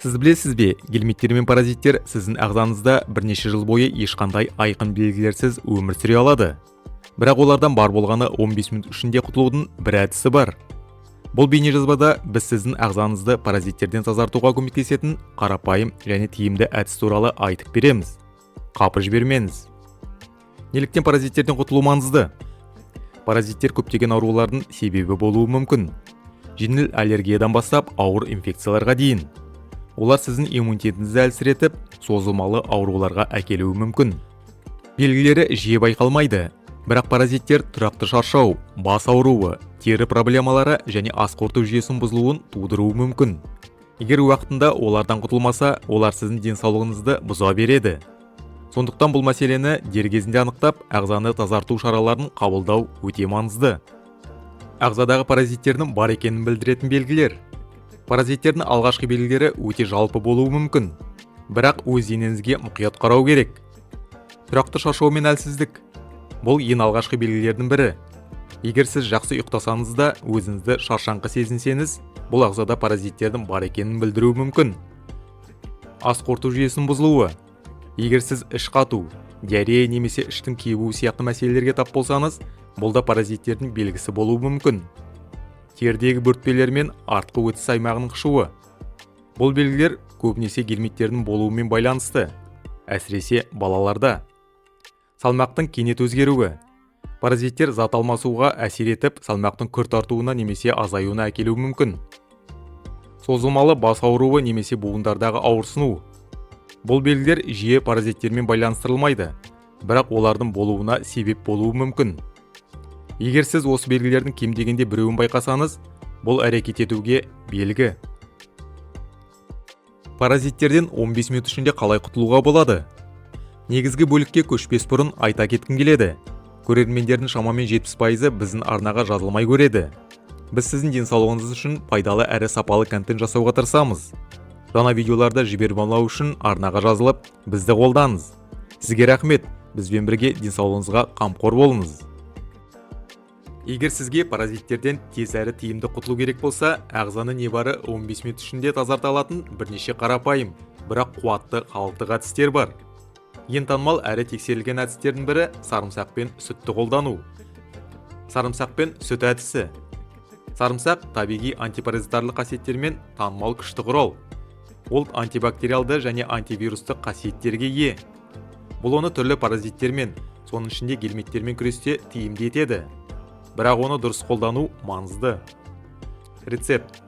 Сіз білесіз бе, гельминттер мен паразиттер сіздің ағзаңызда бірнеше жыл бойы ешқандай айқын белгілерсіз өмір сүре алады. Бірақ олардан бар болғаны 15 минут ішінде құтылудың бір әдісі бар. Бұл бейнежазбада біз сіздің ағзаңызды паразиттерден тазартуға көмектесетін қарапайым және тиімді әдіс туралы айтып береміз. Қапы жібермеңіз. Неліктен паразиттерден құтылу маңызды? Паразиттер көптеген аурулардың себебі болуы мүмкін. Жеңіл аллергиядан бастап ауыр инфекцияларға дейін. Олар сіздің иммунитетіңізді әлсіретіп, созылмалы ауруларға әкелуі мүмкін. Белгілері жиі байқалмайды, бірақ паразиттер тұрақты шаршау, бас ауруы, тері проблемалары және ас қорыту жүйесінің бұзылуын тудыруы мүмкін. Егер уақытында олардан құтылмаса, олар сіздің денсаулығыңызды бұза береді. Сондықтан бұл мәселені дер кезінде анықтап, ағзаны тазарту шараларын қабылдау өте маңызды. Ағзадағы паразиттердің бар екенін білдіретін белгілер. Паразиттердің алғашқы белгілері өте жалпы болуы мүмкін, бірақ өз денеңізге мұқият қарау керек. Тұрақты шаршау мен әлсіздік. Бұл ең алғашқы белгілердің бірі. Егер сіз жақсы ұйықтасаңыз да, өзіңізді шаршаңқы сезінсеңіз, бұл ағзада паразиттердің бар екенін білдіруі мүмкін. Ас қорыту жүйесінің бұзылуы. Егер сіз іш қату, диарея немесе іштің кебуі сияқты мәселелерге тап болсаңыз, бұл да паразиттердің белгісі болуы мүмкін. Терідегі бөртпелер мен артқы өтіс аймағының қышуы. Бұл белгілер көбінесе гельминттердің болуымен байланысты, әсіресе балаларда. Салмақтың кенет өзгеруі. Паразиттер зат алмасуға әсер етіп, салмақтың күрт артуына немесе азаюына әкелуі мүмкін. Созылмалы бас ауруы немесе буындардағы ауырсыну. Бұл белгілер жиі паразиттермен байланыстырылмайды, бірақ олардың болуына себеп болуы мүмкін. Егер сіз осы белгілердің кем дегенде біреуін байқасаңыз, бұл әрекет етуге белгі. Паразиттерден 15 минут ішінде қалай құтылуға болады? Негізгі бөлікке көшпес бұрын айта кеткім келеді. Көрермендердің шамамен 70%-ы біздің арнаға жазылмай көреді. Біз сіздің денсаулығыңыз үшін пайдалы әрі сапалы контент жасауға тырысамыз. Жаңа видеоларды жіберіп алмау үшін арнаға жазылып, бізді қолдаңыз. Сізге рахмет, бізбен бірге денсаулығыңызға қамқор болыңыз. Егер сізге паразиттерден тез әрі тиімді құтылу керек болса, ағзаны небары 15 минут ішінде тазарта алатын бірнеше қарапайым, бірақ қуатты халықтық әдістер бар. Ең танымал әрі тексерілген әдістердің бірі – сарымсақ пен сүтті қолдану. Сарымсақ пен сүт әдісі. Сарымсақ – табиғи антипаразитарлық қасиеттермен танымал күшті құрал. Ол антибактериалды және антивирустық қасиеттерге ие. Бұл оны түрлі паразиттермен, соның ішінде гельминттермен күресте тиімді етеді. Бірақ оны дұрыс қолдану маңызды. Рецепт.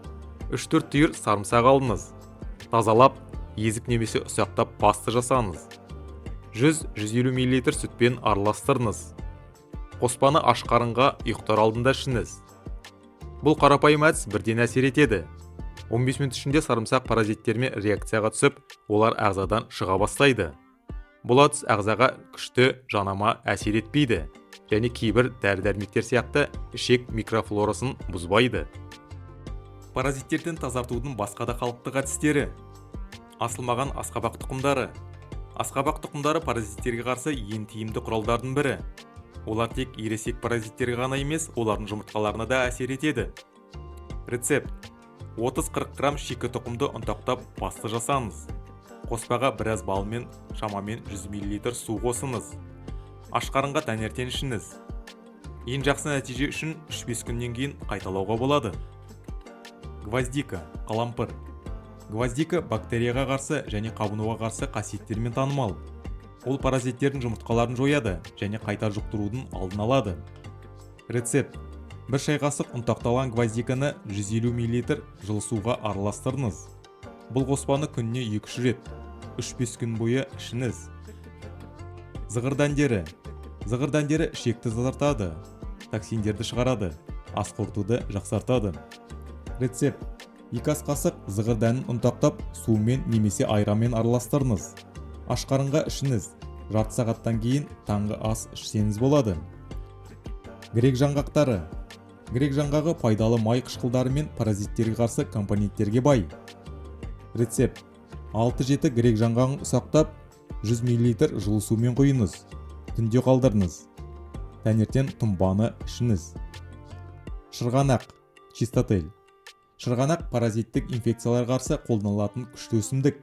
3-4 түйір сарымсақ алыңыз. Тазалап, езіп немесе ұсақтап паста жасаңыз. 100-150 мл сүтпен араластырыңыз. Қоспаны аш қарынға, ұйықтар алдында ішіңіз. Бұл қарапайым әдіс бірден әсер етеді. 15 минут ішінде сарымсақ паразиттермен реакцияға түсіп, олар ағзадан шыға бастайды. Бұл әдіс ағзаға күшті жанама әсер етпейді және кейбір дәрі-дәрмектер сияқты ішек микрофлорасын бұзбайды. Паразиттерден тазартудың басқа да халықтық әдістері. Асылмаған асқабақ тұқымдары. Асқабақ тұқымдары паразиттерге қарсы ең тиімді құралдардың бірі. Олар тек ересек паразиттерге ғана емес, олардың жұмыртқаларына да әсер етеді. Рецепт. 30-40 грамм шикі тұқымды ұнтақтап, паста жасаңыз. Қоспаға біраз бал мен шамамен 100 мл су қосыңыз. Аш қарынға таңертең ішіңіз. Ең жақсы нәтиже үшін 3-5 күннен кейін қайталауға болады. Гвоздика, қалампыр. Гвоздика бактерияға қарсы және қабынуға қарсы қасиеттермен танымал. Ол паразиттердің жұмыртқаларын жояды және қайта жұқтырудың алдын алады. Рецепт. Бір шай қасық ұнтақталған гвоздиканы 150 мл жылы суға араластырыңыз. Бұл қоспаны күніне 2-3 рет, 3-5 күн бойы ішіңіз. Зығыр дәндері. Зығыр дәндері ішекті тазартады, токсиндерді шығарады, ас қорытуды жақсартады. Рецепт. 2 ас қасық зығыр дәнін ұнтақтап, сумен немесе айранмен араластырыңыз. Аш қарынға ішіңіз. Жарты сағаттан кейін таңғы ас ішсеңіз болады. Грек жаңғақтары. Грек жаңғағы пайдалы май қышқылдары мен паразиттерге қарсы компоненттерге бай. Рецепт. 6-7 грек жаңғағын ұсақтап, 100 мл жылы сумен құйыңыз. Түнде қалдырыңыз. Таңертең тұнбаны ішіңіз. Шырғанақ, чистотел. Шырғанақ паразиттік инфекцияларға қарсы қолданылатын күшті өсімдік.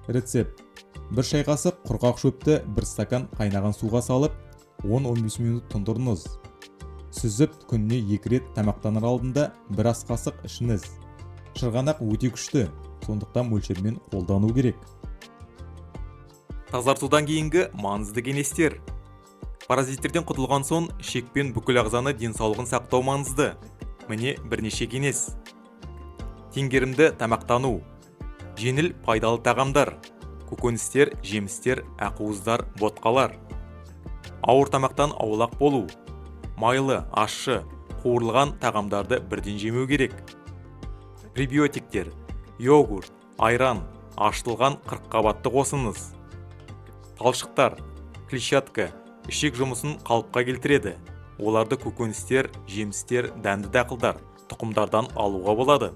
Рецепт: 1 шай қасық құрғақ шөпті 1 стакан қайнаған суға салып, 10-15 минут тұндырыңыз. Сүзіп, күніне 2 рет тамақтанар алдында 1 ас қасық ішіңіз. Шырғанақ өте күшті, сондықтан мөлшермен қолдану керек. Тазартудан кейінгі маңызды кеңестер. Паразиттерден құтылған соң ішек пен бүкіл ағзаны денсаулығын сақтау маңызды. Міне бірнеше кеңес. Теңгерімді тамақтану. Жеңіл, пайдалы тағамдар: көкөністер, жемістер, ақуыздар, ботқалар. Ауыр тамақтан аулақ болу. Майлы, ащы, қуырылған тағамдарды бірден жемеу керек. Пребиотиктер: йогурт, айран, ашытылған қырыққабатты қосыңыз. Талшықтар, клетчатка ішек жұмысын қалыпқа келтіреді. Оларды көкөністер, жемістер, дәнді дақылдар, тұқымдардан алуға болады.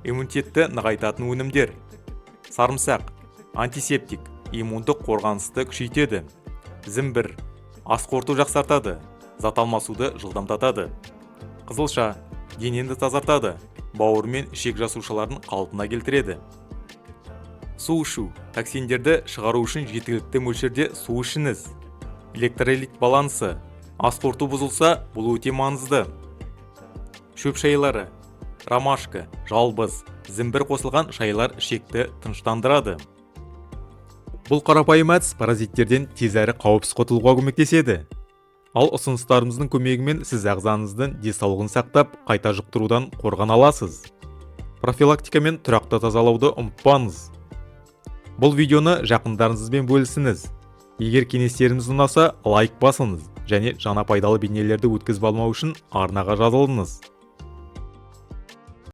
Иммунитетті нығайтатын өнімдер: сарымсақ антисептик, иммундық қорғанысты күшейтеді. Зімбір ас қорыту жақсартады, зат алмасуды жылдамдатады. Қызылша денені тазартады, бауыр мен ішек жасушаларын қалпына келтіреді. Су ішу: токсиндерді шығару үшін жеткілікті мөлшерде су ішіңіз. Электролит балансы: ас қорыту бұзылса, бұл өте маңызды. Шөп шайлары: ромашка, жалбыз, зімбір қосылған шайлар ішекті тыныштандырады. Бұл қарапайым әдіс паразиттерден тез әрі қауіпсіз құтылуға көмектеседі. Ал ұсыныстарымыздың көмегімен сіз ағзаңыздың денсаулығын сақтап, қайта жұқтырудан қорғана аласыз. Профилактика мен тұрақты тазалауды ұмытпаңыз. Бұл видеоны жақындарыңызбен бөлісіңіз. Егер кеңестеріміз ұнаса, лайк басыңыз және жаңа пайдалы бейнелерді өткізіп алмау үшін арнаға жазылыңыз.